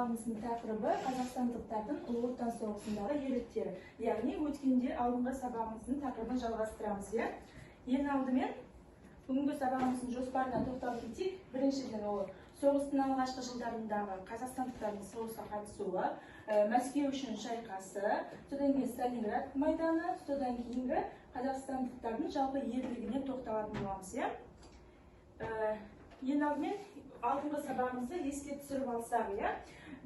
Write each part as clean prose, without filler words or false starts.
Сабағымыздың тақырыбы қазақстандықтардың Ұлы Отан соғысындағы ерліктері. Яғни өткенде алдыңғы сабағымыздың тақырыбын жалғастырамыз, иә. Ең алдымен бүгінгі сабағымыздың жоспарына тоқталып кетейік. Біріншіден, ол соғыстың алғашқы жылдарындағы қазақстандықтардың соғысқа қатысуы, Мәскеу үшін шайқасы, содан кейін Сталинград майданы, содан кейінгі қазақстандықтардың жалпы ерлігіне тоқталатын боламыз, иә. Ең алдымен алдыңғы сабағымызды еске түсіріп алсақ, иә.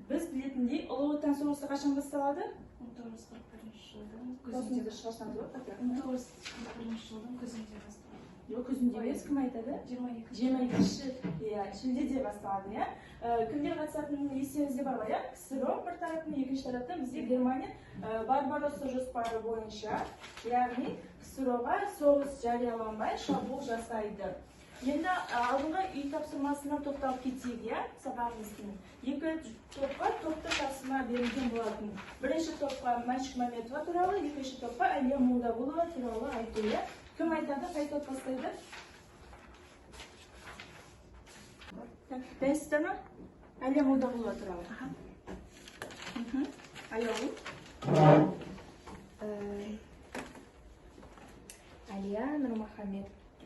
Біз білетіндей, Ұлы Отан соғысы қашан басталады? 1941 жылдың Досыңызды күзінде. Шығарсаңыз болады. 1941 жылдың күзінде басталды. Жоқ, күзінде емес, кім айтады? 22. 22-ші, иә, шілдеде басталады, иә. Кімдер қатысатыны естеріңізде бар ғой, иә? КСРО бір тараптан, екінші тараптан бізде Германия. Барбаросса жоспары бойынша, яғни КСРО-ға соғыс жарияламай шабуыл жасайды. Енді алдыңғы үй тапсырмасына тоқталып кетейік, иә, сабағымыздың. Екі топқа топтық тапсырма берілген болатын. Бірінші топқа Мәншүк Мәметова туралы, екінші топқа Әлия Молдағұлова туралы айту, иә. Кім айтады, қай топ бастайды? Так, дайынсыздар ма? Әлия Молдағұлова туралы. Аяулым. Әлия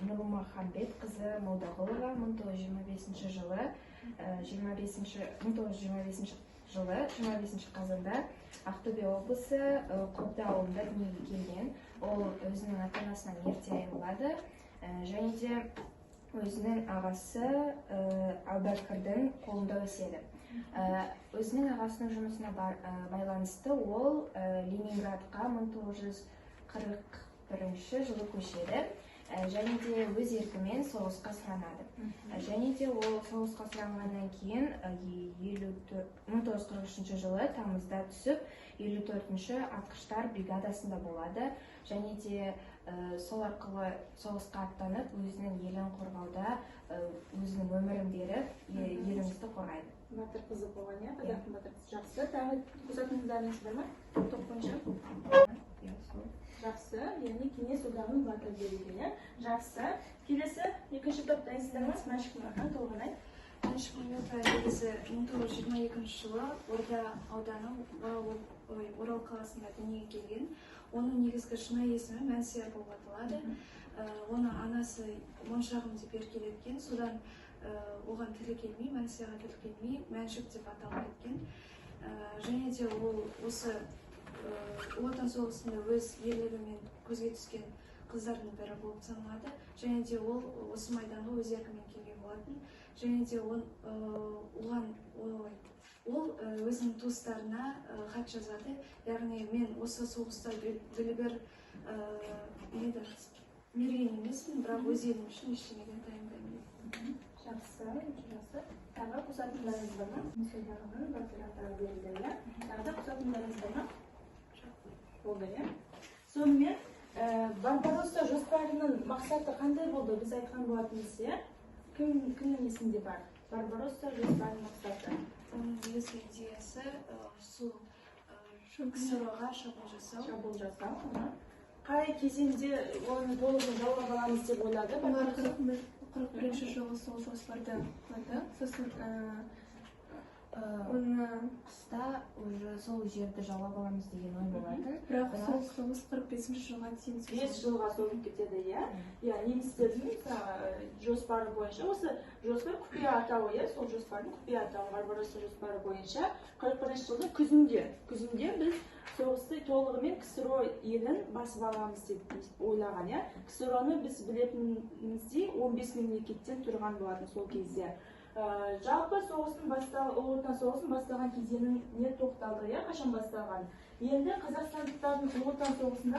Нұрмахамбет қызы Молдағұлова 1925 жылы, 1925 жылы 25 қазанда Ақтөбе облысы Қобда ауылында дүниеге келген. Ол өзінің ата-анасынан ерте айырылады, және де өзінің ағасы Әубәкірдің қолында өседі. Өзінің ағасының жұмысына байланысты ол Ленинградқа 1941 жылы көшеді. Және де өз еркімен соғысқа сұранады. Және де ол соғысқа сұранғаннан кейін 1943 жылы тамызда түсіп, 54-ші атқыштар бригадасында болады. Және де сол арқылы соғысқа аттанып, өзінің елін қорғауда, өзінің өмірін беріп, елімізді қорғайды. Батыр қызы болған, иә, қазақтың батыр қызы. Жақсы, тағы қосатындарыңыз бар ма? Топ бойынша? Иә, сол. Жақсы, яғни Кеңес Одағының батыры берілген, иә. Жақсы. Келесі екінші топ дайынсыздар ма? Мәншүк Махан, Толғанай. Мәншүк Мәметова негізі 1922 жылы Орда ауданы Орал қаласында дүниеге келген. Оның негізгі шынайы есімі Мәнсия болып аталады. Оны анасы моншағым деп еркелеткен. Содан оған тілі келмей, Мәнсияға тілі келмей, Мәншүк деп аталып кеткен. Және де ол осы Ұлы Отан соғысында өз ерлігімен көзге түскен қыздардың бірі болып саналады. Және де ол осы майданға өз еркімен келген болатын. Және де ол өзінің туыстарына хат жазады. Яғни мен осы соғыста белгілі бір мерген емеспін, бірақ өз елім үшін ештеңеден тайынбаймын деп. Жақсы, өте жақсы. Тағы қосатындарыңыз бар ма? Кеңес Одағының батыры атағы берілді, иә. Тағы да қосатындарыңыз бар ма? Болды, иә. Сонымен, Барбаросса жоспарының мақсаты қандай болды? Біз айтқан болатынбыз, иә? Кімнің есінде бар? Барбаросса жоспарының мақсаты. Оның негізгі идеясы сол КСРО-ға шабуыл жасау. Шабуыл жасау. Қай кезеңде оны толығымен жаулап аламыз деп ойлады? Олар 41 жылы сол жоспарды құрды. Сосын оны Қыста уже сол жерді жаулап аламыз деген ой болатын. Бірақ сол соғыс 45 жылға дейін 5 созылды. Жылға созылып кетеді, иә. Иә, немістердің мысалы жоспары бойынша, осы жоспар құпия атауы, иә, сол жоспардың құпия атауы Барбаросса жоспары бойынша 41 жылдың күзінде біз соғысты толығымен КСРО елін басып аламыз деп ойлаған, иә. КСРО-ны біз білетініміздей 15 мемлекеттен тұрған болатын сол кезде. Жалпы соғыстың Ұлы Отан соғысын басталған кезеңіне тоқталды, иә, қашан басталған. Енді қазақстандықтардың Ұлы Отан соғысына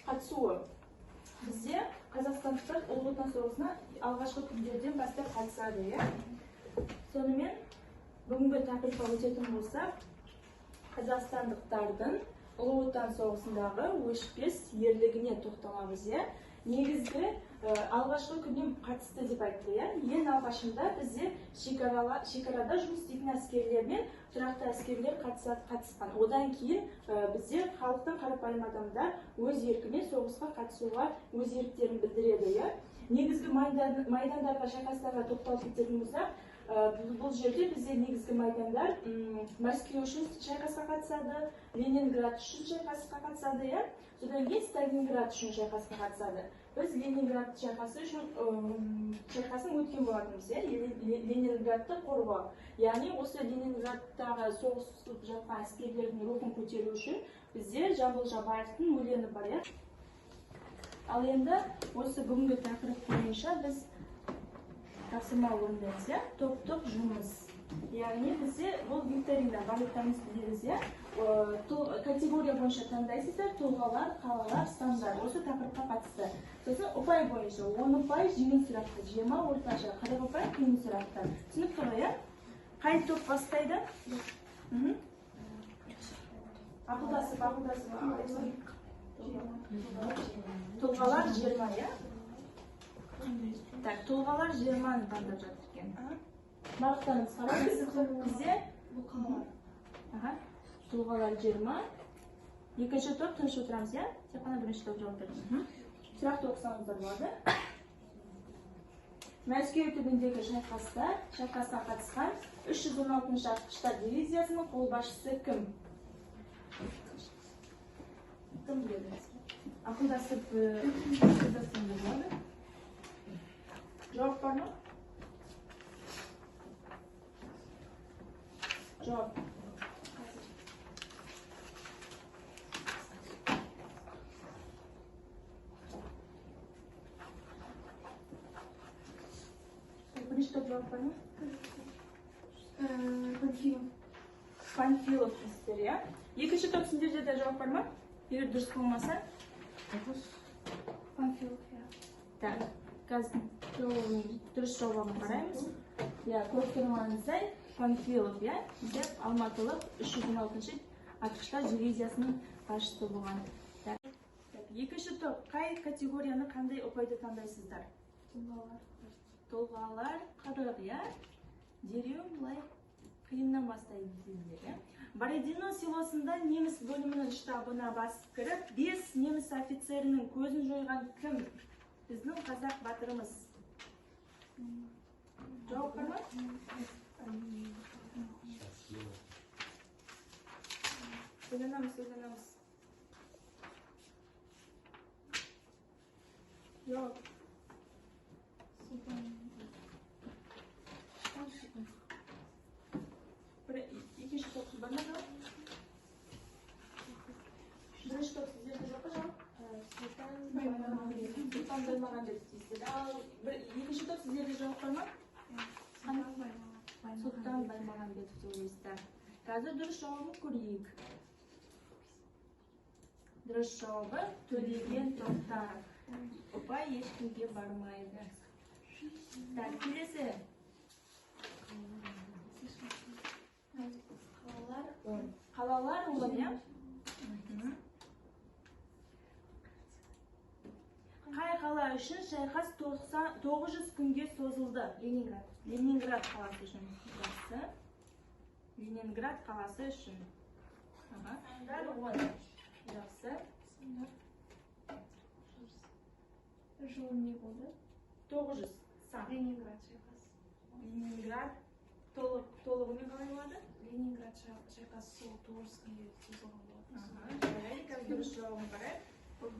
қатысуы. Бізде қазақстандықтар Ұлы Отан соғысына алғашқы күндерден бастап қатысады, иә. Сонымен бүгінгі тақырыпқа өтетін болсақ, қазақстандықтардың Ұлы Отан соғысындағы өшпес ерлігіне тоқталамыз, иә. Негізгі алғашқы күннен қатысты деп айтты, иә. Ең алғашында бізде шекарада жұмыс істейтін әскерлер мен тұрақты әскерлер қатысқан. Одан кейін бізде халықтың қарапайым адамдар өз еркімен соғысқа қатысуға өз еріктерін білдіреді, иә. Негізгі майдандарға, шайқастарға тоқталып кететін болсақ, Бұл жерде бізде негізгі майдандар Мәскеу үшін шайқасқа қатысады, Ленинград үшін шайқасқа қатысады, иә? Содан кейін Сталинград үшін шайқасқа қатысады. Біз Ленинград шайқасы үшін шайқасын өткен болатынбыз, иә? Ленинградты қорғау. Яғни осы Ленинградтағы соғысып жатқан әскерлердің рухын көтеру үшін бізде Жамбыл Жабаевтың өлеңі бар, иә? Ал енді осы бүгінгі тақырып бойынша біз тапсырма орындаймыз, иә? Топтық жұмыс. Яғни бізде бұл викторина, барлықтарыңыз білесіз, иә? Категория бойынша таңдайсыздар, тұлғалар, қалалар, сандар, осы тақырыпқа қатысты. Сосын ұпай бойынша 10 ұпай жеңіл сұрақтар, 20 орташа, 40 ұпай қиын сұрақтар. Түсінікті ғой, иә? Қай топ бастайды? Ақылдасып, ақылдасып. Тұлғалар 20, иә? Так, тұлғалар 20-ны таңдап жатыр екен. Барлықтарыңыз қараңыз. Бізде бұл қалалар. Аха. Тұлғалар 20. Екінші топ тыныш отырамыз, иә? Тек қана бірінші топ жауап берді. Сұрақты оқысаңыздар болады. Мәскеу түбіндегі шайқасқа қатысқан 316-шы атқыштар дивизиясының қолбасшысы кім? Кім біледі? Ақылдасып, ақылдассаңдар болады. Жауап бар ма? Жауап. Бірінші топ жауап бар ма? Панфилов. Панфилов дейсіздер, иә? Екінші топ сендерде де жауап бар ма? Егер дұрыс болмаса? Панфилов, иә. Так, қазір дұрыс жауабын қараймыз. Иә, көріп тұрғаныңыздай Панфилов, иә, деп алматылық 316-шы атқыштар дивизиясының басшысы болған. Так, екінші топ, қай категорияны қандай ұпайды таңдайсыздар? Тұлғалар. Тұлғалар 40, иә? Дереу былай қиыннан бастаймыз дейсіздер, иә? Бородино селосында неміс бөлімінің штабына басып кіріп, 5 неміс офицерінің көзін жойған кім? Біздің қазақ батырымыз. Жауап бар ма? Ойланамыз, ойланамыз. Жауап. Екінші топ бар ма жауап? Бірінші топ сіздерде жоқ па жауап? Сұлтан Баймағамбетов дейсіздер. Ал екінші топ сіздерде жауап бар ма? Сұлтан Баймағамбетов деп ойлайсыздар. Қазір дұрыс жауабын көрейік. Дұрыс жауабы Төлеген Тоқтар. Ұпай ешкімге бармайды. Так, келесі. Қалалар 10. Қалалар 10, иә? Қай қала үшін шайқас 900 күнге созылды? Ленинград. Ленинград қаласы үшін. Жақсы. Ленинград қаласы үшін. Аха. Сандар 10. Жақсы. Жылы не болды? 900 сан. Ленинград шайқасы. Ленинград толығымен қалай болады? Ленинград шайқасы сол 900 күнге созылған болатын. Жарайды, қазір дұрыс жауабын қарайық.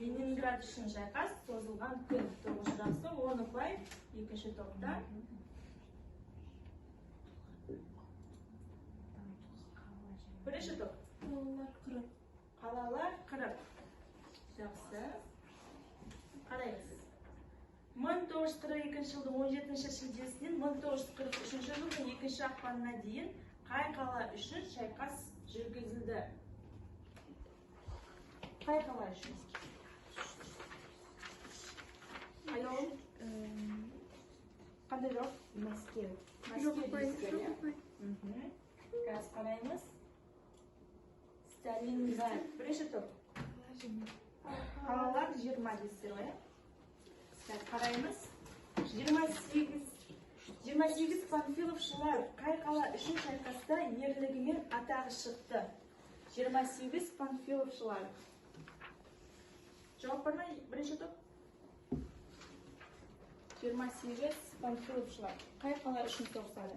Ленинград үшін шайқас созылған күн. 9 жақсы, 10 ұпай екінші топта. Бірінші топ. Қалалар 40. Қалалар 40. Жақсы. Қараймыз. 1942 жылдың 17 шілдесінен 1943 жылдың 2 ақпанына дейін қай қала үшін шайқас жүргізілді? Қай қала үшін? Аяулым? Қандай жауап? Мәскеу. Мәскеу дейсіздер, иә? Қазір қараймыз. Сталинград. Бірінші топ. Қалалар 20 дейсіздер ғой, иә? Так, қараймыз. 28 панфиловшылар қай қала үшін шайқаста ерлігімен атағы шықты? 28 панфиловшылар. Жауап бар ма бірінші топ? 28 панфиловшылар қай қала үшін соғысады?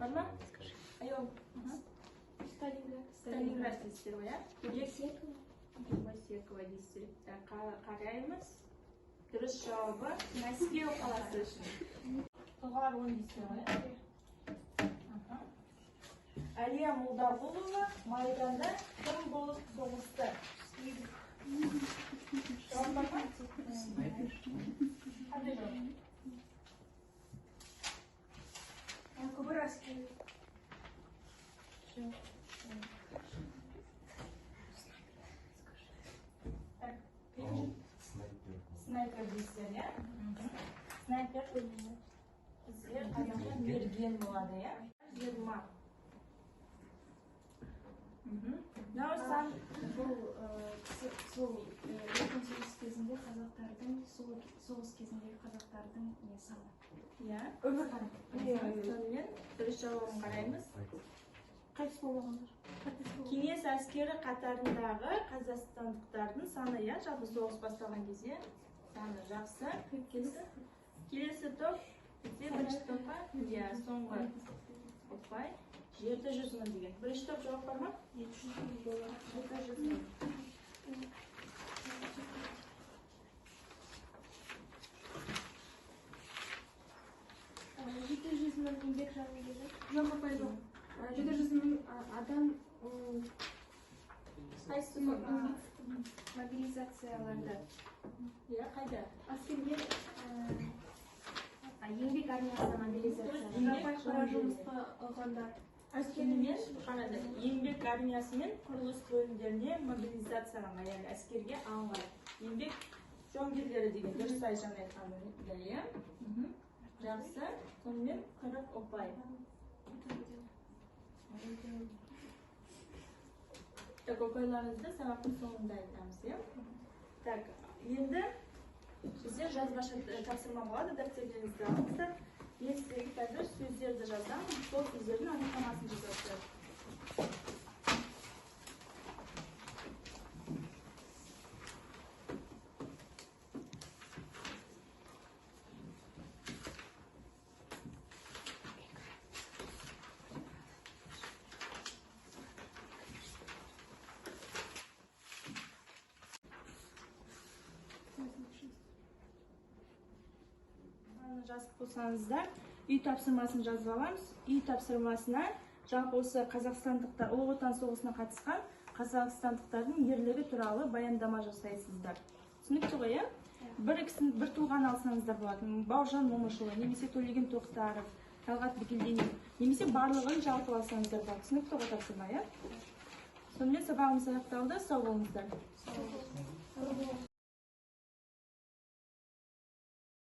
Бар ма? Айол. Сталинград. Сталинград дейсіздер ғой, иә? Гермосекова дейсіздер. Қараймыз. Дұрыс жауабы Мәскеу қаласы үшін. Тұлғалар 10 дейсіздер ғой, иә? Әлия Молдағұлова майданда кім болып соғысты? Жауап бар ма? Қандай жауап? Көбір әскери. Снайпер дейсіздер, иә? Снайпер бізде қазақша мерген болады, иә? 20. Мынау сан Бұл сол Отан соғыс кезінде қазақтардың соғыс кезіндегі қазақтардың не саны. Иә. Өмірхан. Сонымен дұрыс жауабын қараймыз. Қайтыс болмағандар. Кеңес әскері қатарындағы қазақстандықтардың саны, иә, жалпы соғыс басталған кезде саны жақсы. Келесі топ бізде бірінші топқа, иә, соңғы ұпай 700 мың деген. Бірінші топ жауап бар ма? 700 мың. 700 мың еңбек жауынгері. Жоқ, апай, жоқ. 700 мың адам Қайсысы? Мобилизацияланды. Иә, қайда? Әскерге Еңбек армиясына мобилизация. жаппай қара жұмысқа алғандар. Әскермен қарады. Еңбек армиясы мен құрылыс бөлімдеріне мобилизацияланған, яғни әскерге алынған еңбек жауынгерлері деген дұрыс Айжан айтқандай, иә? Жақсы. Сонымен 40 ұпай. Так, ұпайларыңызды сабақтың соңында айтамыз, иә? Так, енді бізде жазбаша тапсырма болады, дәптерлеріңізді алыңыздар. Мен сіздерге қазір сөздерді жазамын, сол сөздердің анықтамасын жазасыздар. Жазып қойсаңыздар, үй тапсырмасын жазып аламыз. Үй тапсырмасына жалпы осы қазақстандықтар, Ұлы Отан соғысына қатысқан қазақстандықтардың ерлігі туралы баяндама жасайсыздар. Түсінікті ғой, иә? Бір кісіні, бір тұлғаны алсаңыздар болады. Бауыржан Момышұлы, немесе Төлеген Тоқтаров, Талғат Бекелденов, немесе барлығын жалпы алсаңыздар болады. Түсінікті ғой тапсырма, иә? Сонымен сабағымыз аяқталды. Сау болыңыздар. Сау болыңыздар.